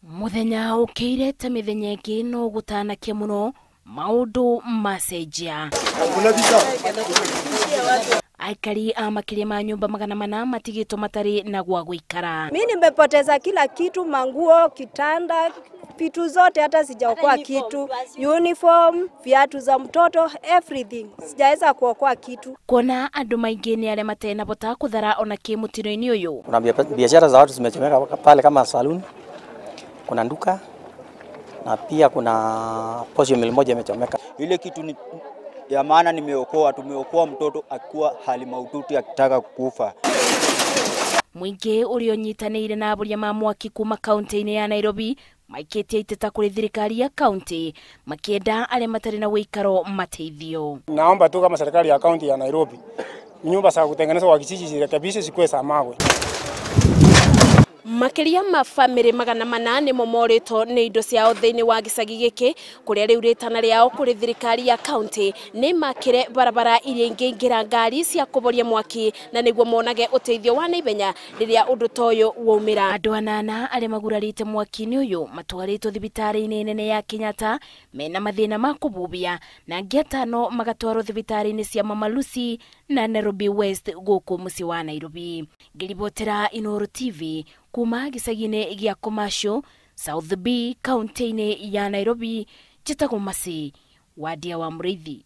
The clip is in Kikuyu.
Muthenya ukiire ta mithenya ingi no gutanakia muno maundu macenjia. Aikari a makiria ma nyumba 400 matigitwo matari na gwa guikara. Mimi nimepoteza kila kitu, manguo, kitanda, vitu zote, hata sijaokoa kitu, uniform, viatu za mtoto, everything. Sijaweza kuokoa kitu. Kuona andu maingi ni aria matena bota kuthara ona ki mutino-ini uyu. Kuna biashara za watu zimechomeka pale kama saluni, kuna duka na pia kuna posho mill moja imechomeka. Ile kitu ni ya maana nimeokoa, tumeokoa mtoto akiwa hali mahututi akitaka kukufa. Mwingi ulionyitaniire na aburia ma mwaki kuma kaunti-ini ya Nairobi maikitie iteta kuri thirikari ya kaunti makienda aria matari na wikaro mateithio. Naomba tu kama serikali ya kaunti ya Nairobi nyumba za kutengenezwa kwa kijiji zirekebishwe zikuwe za mawe. Makiria ma family 400 nimo moritwo ni indo ciao thiini wa gicagi giki kuria riu ritana riao kuri thirikari ya kaunti ni makire barabara iria ingĩingĩra ngari cia kuboria mwaki na niguo monage uteithio wa naihenya riria undu ta uyu waumira. Andu anana aria magurarite mwaki-ini uyu matwarĩtwo thibitarĩ-inĩ nene ya Kenyatta mena mathĩna ma kũbubia na angĩ atano magatwarwo thibitarĩ-inĩ cia Mama Lucy na Nairobi West gũkũ mũciĩ wa Nairobi. Ngĩribotera Inooro TV kuma gicagi-inĩ gĩa Commercial, South B, kaunti-inĩ ya Nairobi, njĩtagwo Mercy Wadia wa Mũrĩithi.